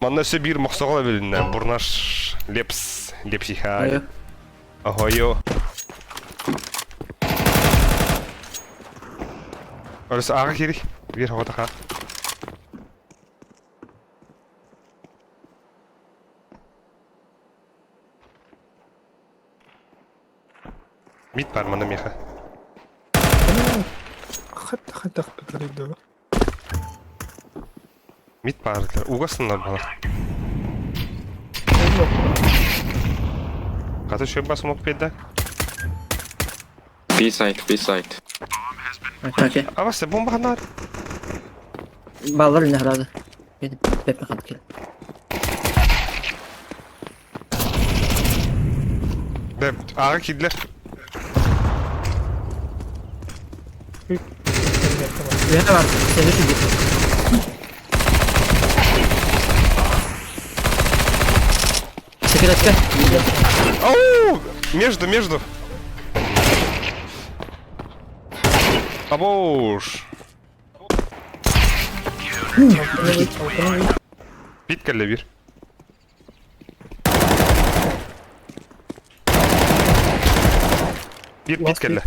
Манна өссө биир мохсоҕол эбилиннэ. Бурнаш Лепс Лепсиха. Айо. Охойо. Орыс ааҕа кири. Биир хоҕотаха. Мид бар манна миэхэ. Хатта хатта хатта Мид баарытар. Уга сыннар балар. Хата шөбба смок педда. B-site, B-site. Окей. Авасте бомба ханар. Баллар ине харады. Бени бепме ханды кел. Бэп, ааҕа киирдилэр. Үөһэ бар. Сeni түгел. Секретке. Ау! Между, между. Абоуш. Бит кэллэ биир. Биир бит кэллэ.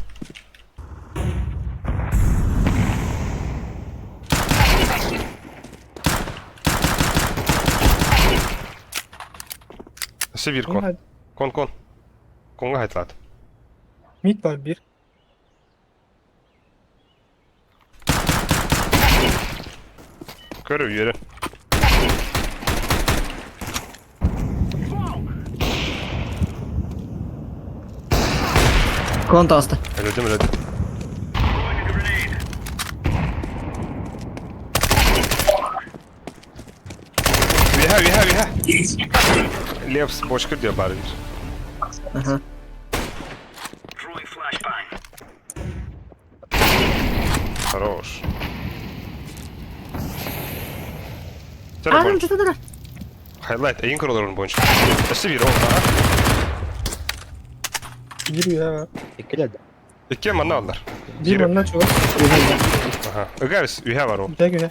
Өссө биир кон. Кон кон. Конга хайтылаат. Мид бар бир. Көрө үөрэ. Кон таҕыста. Өлөдүм өлөдүм. Үөһэ үөһэ үөһэ. Лепс бочка диye баар бир. Аха. Хорош. Аным чутадара. Хайлайт, эйин көрөлөрүн бойынша. Өссө биир ол Биир үһэ Иккилер да. Икки манна аллар. Биир манна чугас. Аха. Ыгабис үһэ бар ол. Бэг үһэ.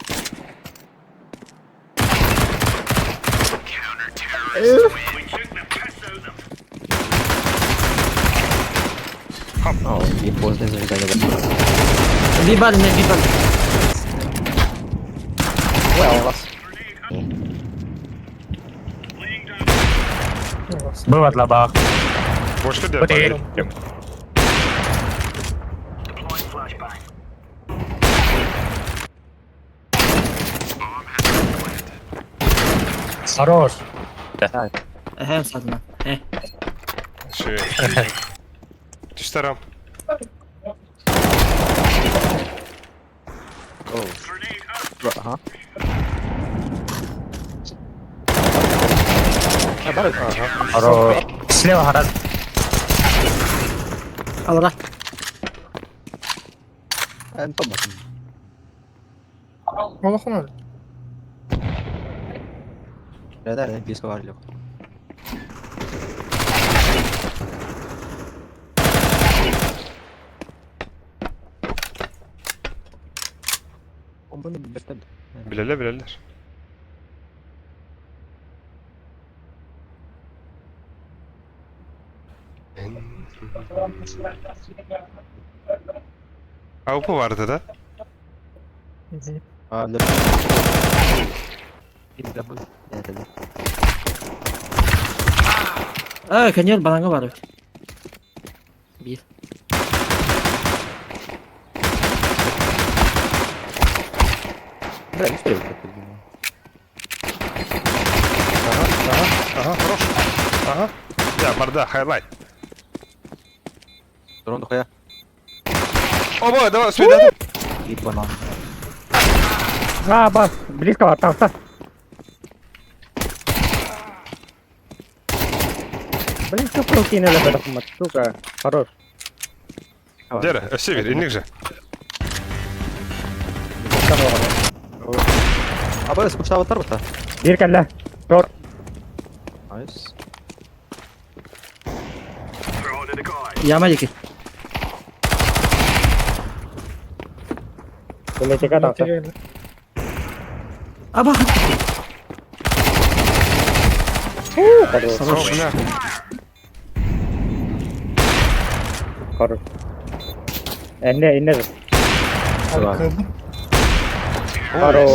И поздно зажигание. Bir бар не bir бар. Ой, у вас. Бывает лабах. Бошка деп бар. Хорош. Эһэм садына. Э. Ши. Түстәрам. Ага. Хорош. Слева гараж. Алра. Олохонор. Да, да, близко варили. Билелер билелер. Avrupa vardı da. Э, каньон баланга бар бит. Бир. Ага, ага, ага, хорош. Ага. Я, барда, хайлайт. Дрон дохуя. Оба, давай, сюда. И банан. А, бас. Близко, там, там. Блин, что прокинули в этом, сука. Хорош. Дere, өссө бир, инник же. А бары скучтава тарбата. Бир кэллэ. Тор. Найс. Яма диэки. Билетика тахса. Аба. Хорош. О, бля. Хорош. Эннэ, иннэ. Abi Var. kırıldım. Хорош.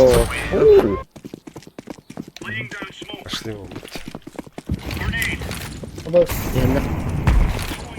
Пошли его, блядь. O da Иһэллэр.